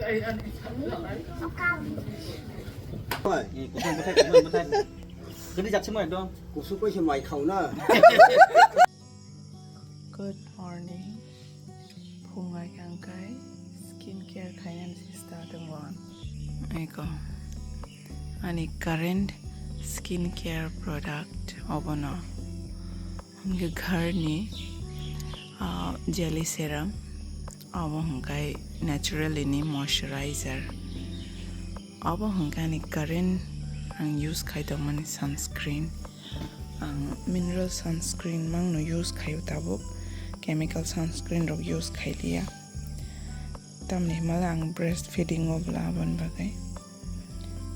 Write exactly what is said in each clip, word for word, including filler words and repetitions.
Oi. Eh, kothai, kothai, kothai, kothai. Gede jak semua dong. Kusuk koi se mai khao na. Good morning. Phungai kangkai skin care khainani sista tongwan. Eko. Ani current skin care product obono. Hwnkhe gharni, ah, jelly serum, abo hwnkhe naturally ni moisturizer. Abo hwnkhe ani current ang use khai tongmani sunscreen. Ang mineral sunscreen mangno use khaio tabuk, chemical sunscreen rok use khailiya. Tamni hwnba ang breastfeeding o bwla aboni bagwi.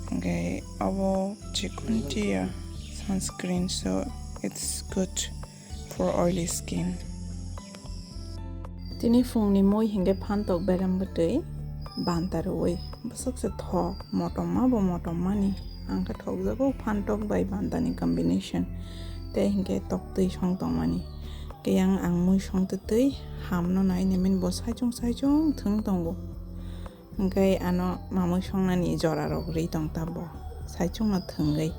Hwnkhe abo chikon tea sunscreen, so it's good for oily skin. Tini phungni mui hinkhe phantok berem bwtwi banta rwui bwswk se thok, motom ma bo motom mani, ang khe thokjago phantok bai banta ni combination, tei hinkhe toktwi song tongmani. Keyang ang mui song twtwi hamno nai naimin bo saichung saichung thwng tongo. Hwnkhe ano mamui songnani jorarok ri tong tabo, saichungno thwngwi.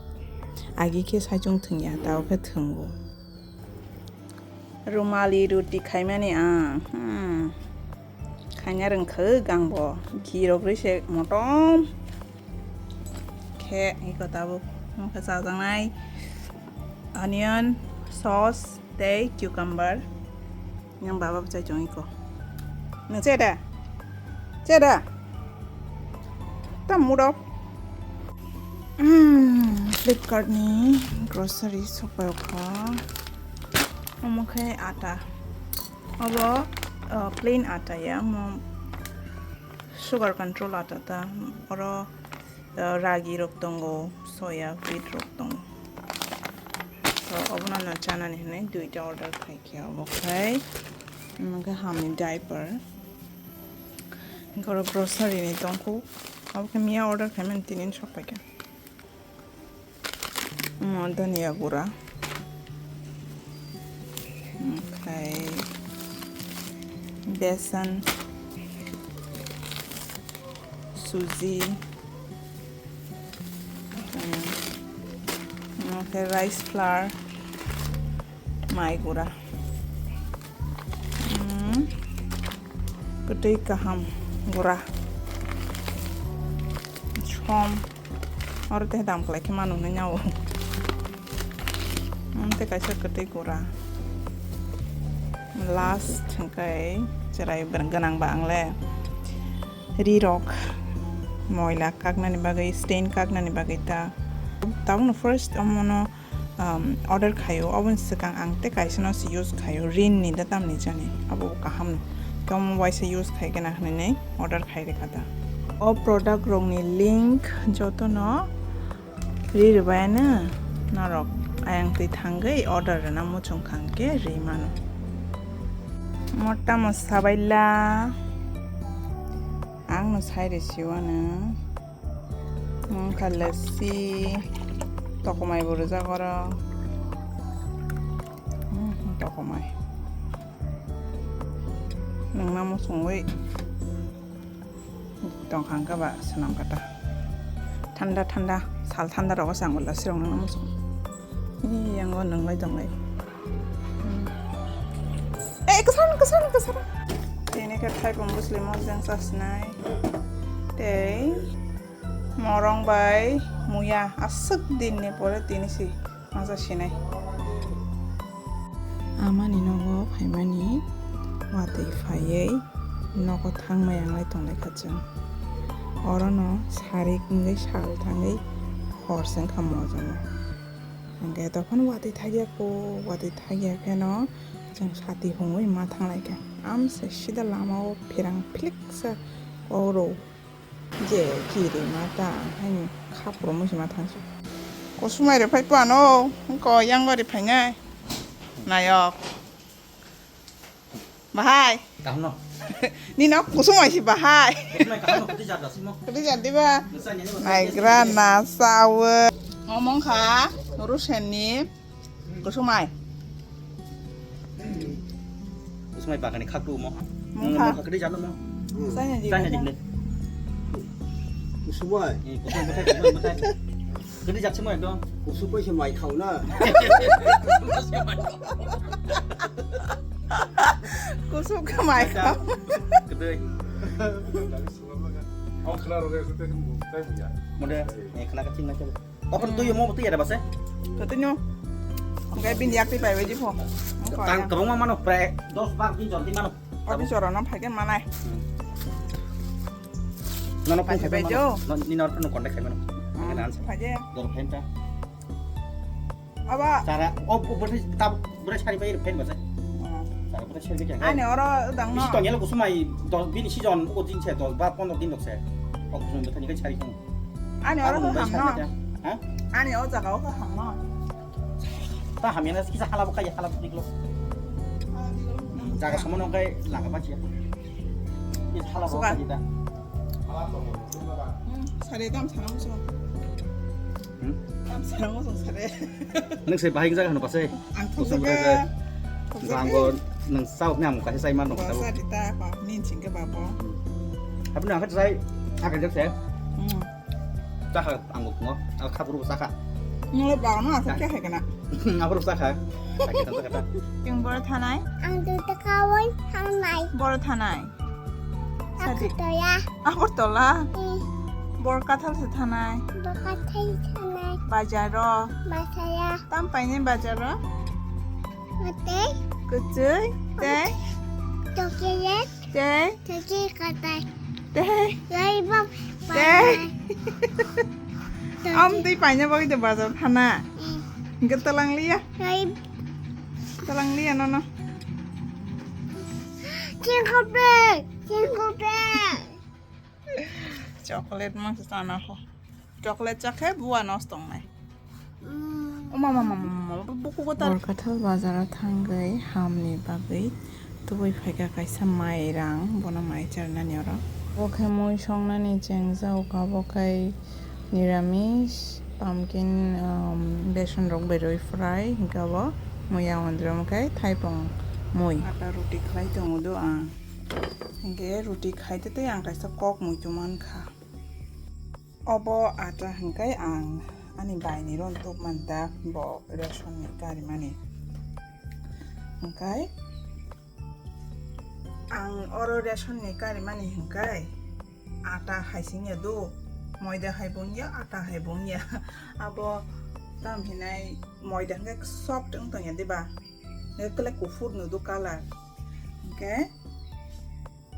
Agi khe saichung thwngya, tao khe thwngo. Rumali roti khaimani ang, hmm. Khaina rwngkhwk ang bo. Ghee rok ri se motom. Khe iko tabuk. Mokhe chajaknai onion, sauce, tei cucumber. Yang baba bwchai chong iko. Nang che da? Che da? Tam murok. Hmm, Flipkart ni grocery sokpai kha. Omo khe ata. Obo, uh, plain ata ya, mo sugar control ata ta. Oro, uh, ragi rok tongo, soya bean rok tongo. To obono no chanani hinwi duita order khai khe obo khai. Omo khe hamni diaper. Hwnkhe oro grocery ni tongkhu. Obo khe miya order khaimani tini sokpaikha. Omo dhania gura. Omo khai besan, suji. Omo khai rice flour, mai gura. Hmm. Kwtwi kaham gura. Som. Oro tei dam kwlai khe manu hinwi nyawo. Hmm, tei kaisa kwtwi gura. Last hwnkhe cherai gwnang ba ang le. Ri rok moila kaknani bagwi, stain kaknani bagwi ta. Tabukno first omono um, order khaio, oboni swkang ang tei kaisa no se use khaio, Rin ni da tamni jani, abo bo kaham no. Khe omo waisa use khai gana hinwi order khai rwkha da. O product rok ni link joto no ri rwbai ano norok ayang twi thangwi order rwna muchung kha hwnkhe ri mano. Mota mo sabaila ang no sai rw sio ano. Wngkha lassi, tokomai bo rijak oro. Hmm, tokomai. Nungna muchungwi tongkha hwnkhe ba swnam kata. Thanda thanda, sal thanda rogo se ang bo lassi rok nungna muchung. Ee, yang o nunglai tonglai. Hmm. Eh, kwsan, kwsan, kwsan. Tini khe thaipung bwsli mojang chasnai. Tei morong bai muya aswk din ni pore tini si masa sinai. Amani nogo phaimani watwi phaiwi nogo thangmai anglai tonglai kha chwng. Orono sarik wngwi sal thangwi hor se wngkha mojomo. Hwnkhe dophano watwi thakya kho, watwi thakya kheno chwng sati hungwi ma thanglaikha. Amse sida lamao phirang philiksa oro je kiri ma ta haino khapro musi ma thangsi. Kusumai rw phai pano, wngko yang gori phainai. Nayok. Bahai. Kaham no. Nino kusumai si bahai. Kusumai kaham no, kwtwi jat da simo. Kwtwi jat diba? Naigra na sawo. Ngomong kha, Rusen ni kusumai. Kusumai bakani khaktu mo. Mungkha. Mungkha kwtwi jat mo. Sanya di. Sanya di. Sumai. Eh, kutung bwthai, kutung bwthai. Gede jak sumai ekdom. Kusu pai se mai khao na. Kusu khe mai khao. Gede. Oh, khna rw ge, tei tei bu, tei bu ya. Mode, eh, khna ka ching na chalo. Open tu yo mo tu ya da base. Katu nyo. Oke, bin yak ti pai bai ji pho. Tang kabang ma mano, prai dos bar din jon ti mano. Abi chora na phai ke manai. Nono phone khai no, ni nor phone contact khai no. Phai je. Dor phone ta. Aba. Sara, o, o, bwrwi ta, bwrwi sari bai phone ba. Sara bwrwi sari bai. Ani oro dang no. Bisi tong yelo kusumai dos, bini season o din se dos ba pondro din dok se. O kusum bwthani kai sari khon. Ani oro ko ham no. Ha? Ani o jaga o ko ham no. Ta hamya na kisa hala bo kaya hala bo diklo. Jaga somo no kai laga ba chiya. Is hala bo kaya ta. Hmm, sare dam sarang so. Hmm? Dam sarang so sare. Nang se bahing jaga no pasai. Ang thong jaga. Janggo nang sao ne am kasi sai man no. Sa dita pa min ching ke babo. Apa na ka sai akan jak se. Hmm. Chakha ang bo phungo, ang kha phuru bo chakha. Nunglo ba no aswk khe hai kana. Aphuru chakha. Chakha ta. Chwng boro thanai. Ang duita kawai thanai. Boro thanai. Agartala. Agartala. Hmm. Boro kathal se thanai. Boro kathal thanai. Bazaro. Bazaro. Tam paine bazaro. Mate. Kuchui. Tei. Chocolate. Tei. Tei katai. Tei. Lai bak. Tei. Tei. Am tei paina bagwi de bazar thana. Mm. Hingke talang liya. Lai. Talang liya nono. Chingkope. Chingkope. Chocolate mang sana ho. Chocolate chakhe bua nos tongnai. Mm. O mama, mama, mama, buku ko tar. Borkathal bazaro thangwi hamni bagwi tubui phaikha kaisa mairang, bono mai charnani oro. Bo khe mui songnani chengjak, abo khai niramis, pumpkin, um, beson rok berwi fry, hinkhe abo mui ya ondre omo khai thaipung mui. Ata ruti khlai tongo do ang. Hinkhe ruti khaite tei ang kaisa kok muitu mankha. Obo ata hwnkhe ang ani baini ron tubmanta bo ration ni karimani. Hwnkhe ang oro ration ni karimani hwnkhe ata hai singya do, moida hai bo wngya, ata hai bo wngya. Abo tam hinai moida hwnkhe soft wng tongya diba? Hwnkhe kufur no do colour. Hwnkhe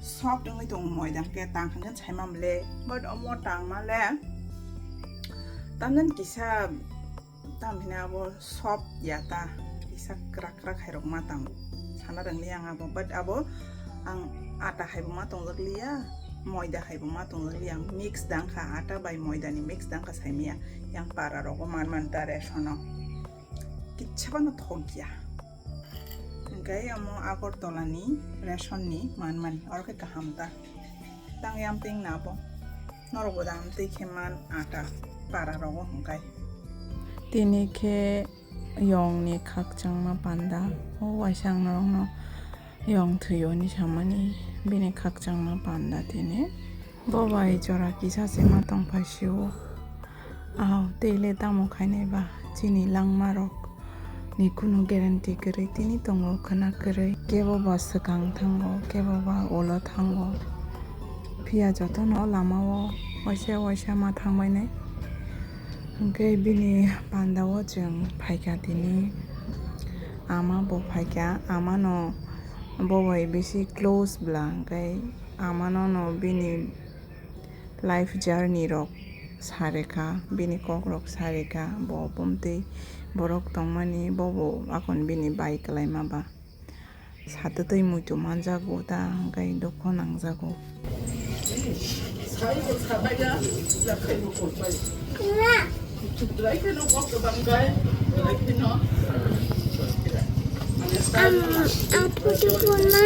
soft wngwi tongo moida hwnkhe tang hwnkhe saima mole, but omo tangmale tamjani kisa tam hwnwi abo soft ya ta, kisa kwrak kwrak hai rok ma tango sana rwngli ang abo, but abo ang ata hai bo ma tongjak liya, moida hai bo ma tongjak liya, ang mix dang kha, ata bai moida ni mix dang kha saimaya, yang para rogo man man ta ration o. Kisa phano thok ya. Hwnkhe omo Agartala ni ration ni manmani, oro khe kaham ta. Tang yam ting na bo. Norok bo dam twi khe man ata para rogo hwnkhe. Tini khe yong ni khakchangma panda. O waisa ang norok no yong thwi o hinwi samani bini khakchangma panda tini. Bo bai jora kisa se ma tong phai sio. Aho, tei le tamo khainai ba, chini langma rok ni kunu guarantee kwrwi tini tongo khwna kwrwi. Kebo ba swkang thango, kebo ba ulo thango. Phiya jotono lama o waisa waisa ma thangbainai. Hwnkhe bini panda o chwng phaikha tini. Ama bo phaikha, ama no bo bai bisi close bwla, hwnkhe ama no no bini life journey rok sarekha, bini kok rok sarekha, bo bumtwi borok tongmani, bobo akon bini bai kwlaima ba. Satwtwi muitu manjago ta, hwnkhe dukho nangjago. Ang, ang photo khorma.